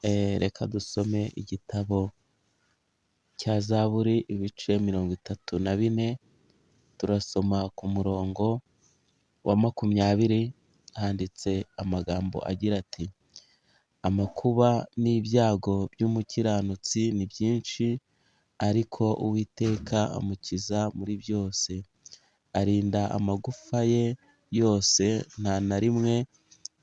Reka dusome igitabo cya Zaburi ibice 34, turasoma ku murongo wa 20, handitse amagambo agira ati: "Amakuba n'ibyago by'umukiranutsi ni byinshi, ariko Uwiteka amukiza muri byose. Arinda amagufa ye yose nta na rimwe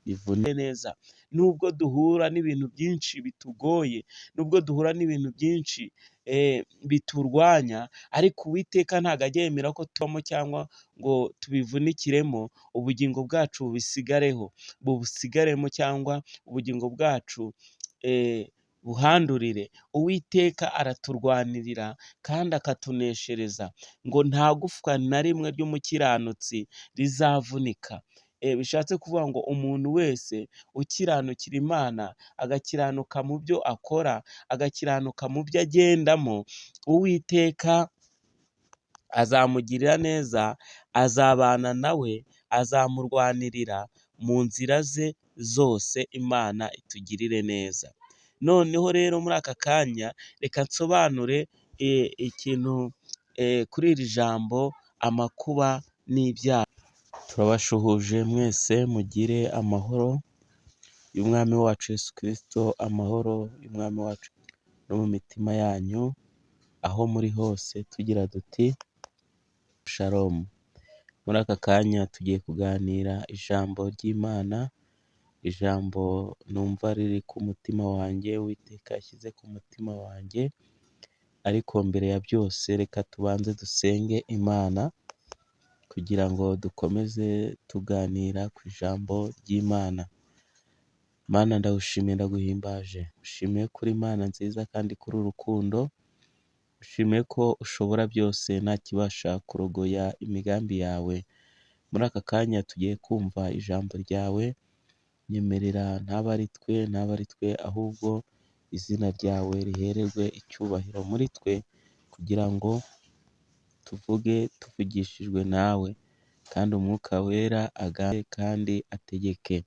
rivune neza." Nubwo duhura n'ibintu byinshi bitugoye, nubwo duhura n'ibintu byinshi biturwanya, ariko Uwiteka ntabwo ajya yemera ko tubamo cyangwa ngo tubivunikiremo, ubugingo bwacu bubisigareho, bubusigaremo cyangwa ubugingo bwacu buhandurire. Uwiteka araturwanirira kandi akatuneshereza, ngo nta gufwa na rimwe ry'umukiranutsi rizavunika. Bishatse kuvuga ngo umuntu wese ukiranukira Imana, agakiranuka mu byo akora, agakiranuka mu byo agendamo, Uwiteka azamugirira neza, azabana nawe, azamurwanirira mu nzira ze zose. Imana itugirire neza. Noneho rero muri aka kanya reka nsobanure ikintu kuri iri jambo amakuba n'ibyago. Turabashuhuje mwese, mugire amahoro y'Umwami wacu Yesu Kristo, amahoro y'Umwami wacu no mu mitima yanyu aho muri hose, tugira duti shalom. Muri aka kanya tugiye kuganira ijambo ry'Imana, ijambo numva riri ku mutima wanjye, Uwiteka yashyize ku mutima wanjye, ariko mbere ya byose reka tubanze dusenge Imana kugira ngo dukomeze tuganira ku ijambo ry'Imana. Mana, ndagushimiye, ndaguhimbaje, ushimiye kuri Imana nziza kandi kuri urukundo, ushimiye ko ushobora byose nta kibasha kurogoya imigambi yawe. Muri aka kanya tugiye kumva ijambo ryawe, nyemerera ntaba ari twe, ntaba ari twe, ahubwo izina ryawe rihererwe icyubahiro muri twe, kugira ngo tuvuge tuvugishijwe nawe, kandi Umwuka Wera aganze kandi ategeke.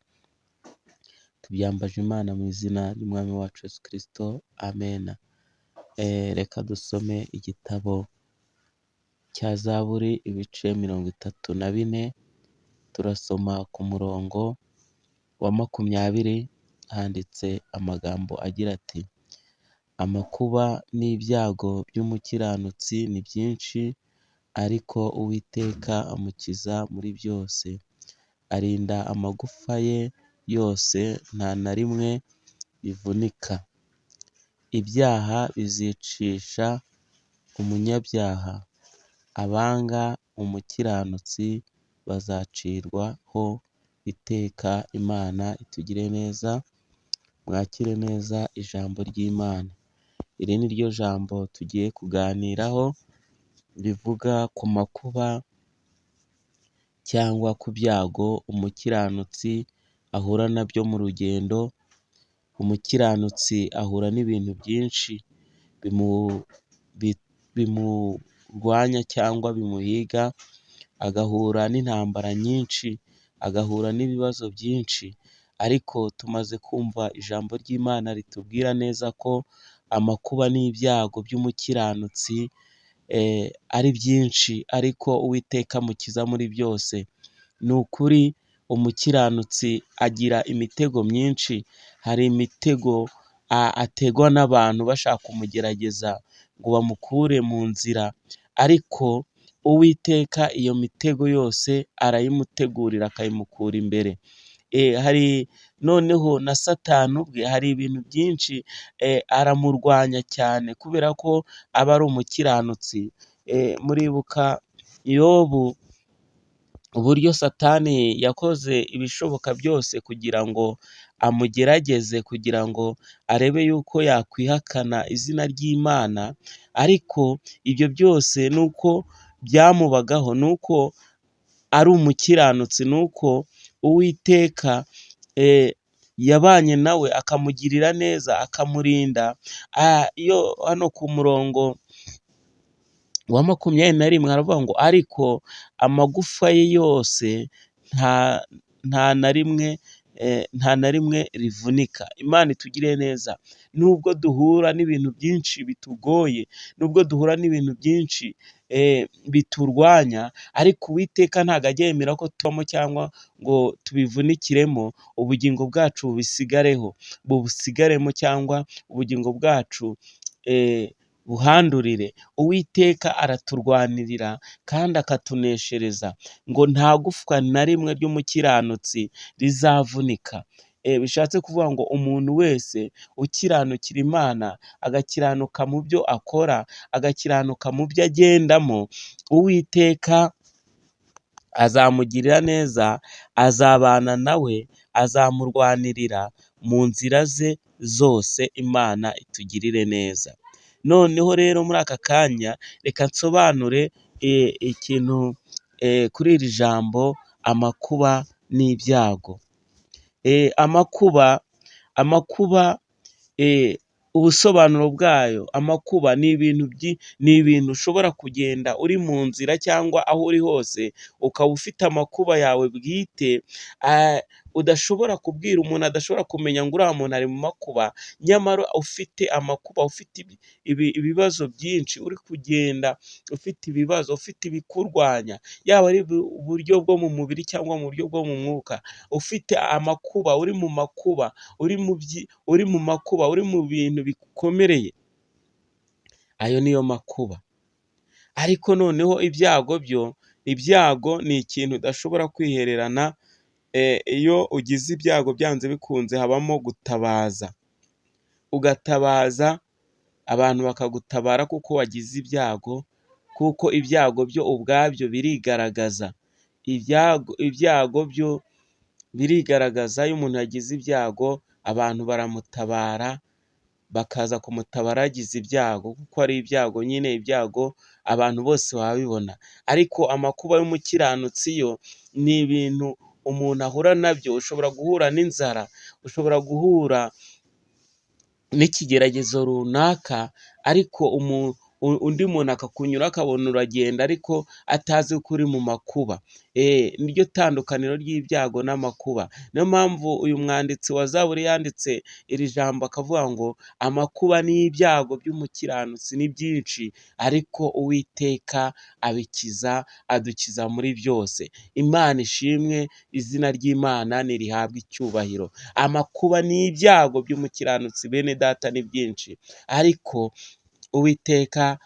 Tubyambaje Imana mu izina ry'Umwami wacu Yesu Kristo, amen. Reka dusome igitabo cya Zaburi ibice 34, turasoma ku murongo wa 20, handitse amagambo agira ati: "Amakuba n'ibyago by'umukiranutsi ni byinshi, ariko Uwiteka amukiza muri byose. Arinda amagufa ye yose nta na rimwe rivunika. Ibyaha bizicisha umunyabyaha, abanga umukiranutsi bazacirwaho iteka." Imana itugire neza, mwakire neza ijambo ry'Imana. Iri ni ryo jambo tugiye kuganiraho, rivuga ku makuba cyangwa ku byago umukiranutsi ahura nabyo mu rugendo. Umukiranutsi ahura n'ibintu byinshi bimurwanya cyangwa bimuhiga, agahura n'intambara nyinshi, agahura n'ibibazo byinshi, ariko tumaze kumva ijambo ry'Imana ritubwira neza ko amakuba n'ibyago by'umukiranutsi ari byinshi, ariko Uwiteka amukiza muri byose. Ni ukuri umukiranutsi agira imitego myinshi, hari imitego ategwa n'abantu bashaka kumugerageza ngo bamukure mu nzira, ariko Uwiteka iyo mitego yose arayimutegurira akayimukura imbere. Hari noneho na Satani ubwe hari ibintu byinshi aramurwanya cyane kubera ko aba ari umukiranutsi. Muribuka Yobu, uburyo Satani yakoze ibishoboka byose kugira ngo amugerageze, kugira ngo arebe yuko yakwihakana izina ry'Imana, ariko ibyo byose nuko byamubagaho, nuko ari umukiranutsi, nuko Uwiteka yabanye nawe akamugirira neza, akamurinda. Iyo hano ku murongo wa 21 haravuga ngo: "Ariko amagufa ye yose nta na rimwe nta na rimwe rivunika. Imana itugirire neza. Nubwo duhura n'ibintu byinshi bitugoye, nubwo duhura n'ibintu byinshi biturwanya, ariko Uwiteka ntabwo ajya yemera ko tubamo cyangwa ngo tubivunikiremo, ubugingo bwacu bubisigareho, bubusigaremo cyangwa ubugingo bwacu buhandurire. Uwiteka araturwanirira kandi akatuneshereza, ngo nta gufwa na rimwe ry'umukiranutsi rizavunika. Bishatse kuvuga ngo umuntu wese ukiranukira Imana, agakiranuka mu byo akora, agakiranuka mu byo agendamo, Uwiteka azamugirira neza, azabana nawe, azamurwanirira mu nzira ze zose. Imana itugirire neza. Noneho rero muri aka kanya reka nsobanure ikintu kuri iri jambo amakuba n'ibyago. Amakuba ubusobanuro bwayo, amakuba ni ibintu ni ibintu ushobora kugenda uri mu nzira cyangwa aho uri hose, ukaba ufite amakuba yawe bwite udashobora kubwira umuntu, adashobora kumenya ngo uriya muntu ari mu makuba, nyamara ufite amakuba, ufite ibibazo byinshi, uri kugenda ufite ibibazo, ufite ibikurwanya, yaba ari uburyo bwo mu mubiri cyangwa mu buryo bwo mu mwuka, ufite amakuba, uri mu makuba, uri mu makuba, uri mu bintu bigukomereye, ayo niyo makuba. Ariko noneho ibyago byo, ibyago ni ikintu udashobora kwihererana, iyo ugize ibyago byanze bikunze habamo gutabaza, ugatabaza abantu bakagutabara kuko wagize ibyago, kuko ibyago byo ubwabyo birigaragaza, ibyago byo birigaragaza, iyo umuntu yagize ibyago abantu baramutabara, bakaza kumutabara yagize ibyago, kuko ari ibyago nyine, ibyago abantu bose baba babibona, ariko amakuba y'umukiranutsi yo ni ibintu umuntu ahura nabyo, ushobora guhura n'inzara, ushobora guhura n'ikigeragezo runaka, ariko undi muntu akakunyura akabona uragenda ariko atazi ko uri mu makuba. Niryo tandukaniro ry'ibyago n'amakuba. Niyo mpamvu uyu mwanditsi wa Zaburi yanditse iri jambo akavuga ngo amakuba n'ibyago by'umukiranutsi ni byinshi, ariko Uwiteka abikiza, adukiza muri byose. Imana ishimwe, izina ry'Imana nirihabwe icyubahiro. Amakuba n'ibyago by'umukiranutsi bene data ni byinshi, ariko Uwiteka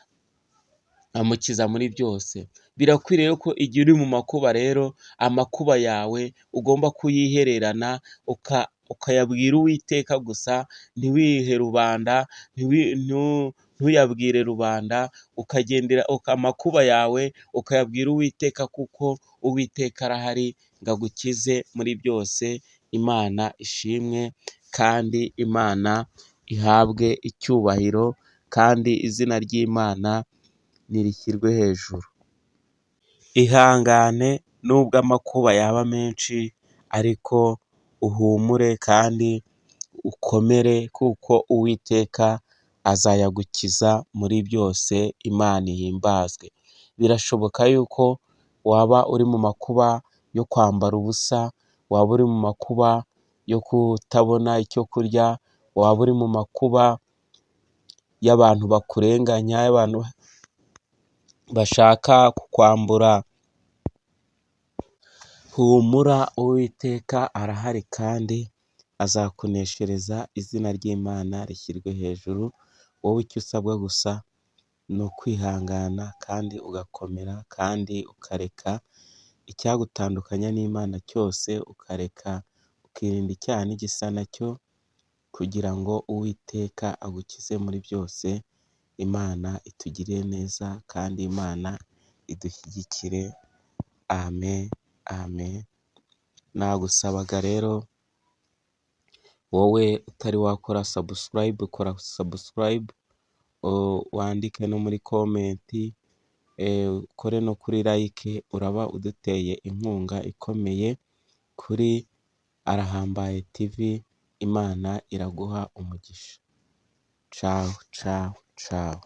amukiza muri byose. Birakwiriye ko igihe uri mu makuba rero, amakuba yawe ugomba kuyihererana, ukayabwira Uwiteka gusa, ntiwihe rubanda, ntuyabwire rubanda, ukagendera amakuba yawe ukayabwira Uwiteka, kuko Uwiteka arahari ngo agukize muri byose. Imana ishimwe kandi Imana ihabwe icyubahiro, kandi izina ry'Imana nirishyirwe hejuru. Ihangane nubwo amakuba yaba menshi, ariko uhumure kandi ukomere, kuko Uwiteka azayagukiza muri byose. Imana ihimbazwe. Birashoboka yuko waba uri mu makuba yo kwambara ubusa, waba uri mu makuba yo kutabona icyo kurya, waba uri mu makuba y'abantu bakurenganya, y'abantu bashaka kukwambura. Humura Uwiteka arahari kandi azakuneshereza, izina ry'Imana rishyirwe hejuru. Wowe icyo usabwa gusa ni ukwihangana kandi ugakomera, kandi ukareka icyagutandukanya n'Imana cyose, ukareka ukirinda icyaha n'igisa nacyo, kugira ngo Uwiteka agukize muri byose. Imana itugirire neza kandi Imana idushyigikire. Amen, amen. Nagusabaga rero wowe utari wakora subscribe, kora subscribe, wandike no muri comment, ukore no kuri like, uraba uduteye inkunga ikomeye kuri Arahambaye TV. Imana iraguha umugisha. Cawu cawu cawu.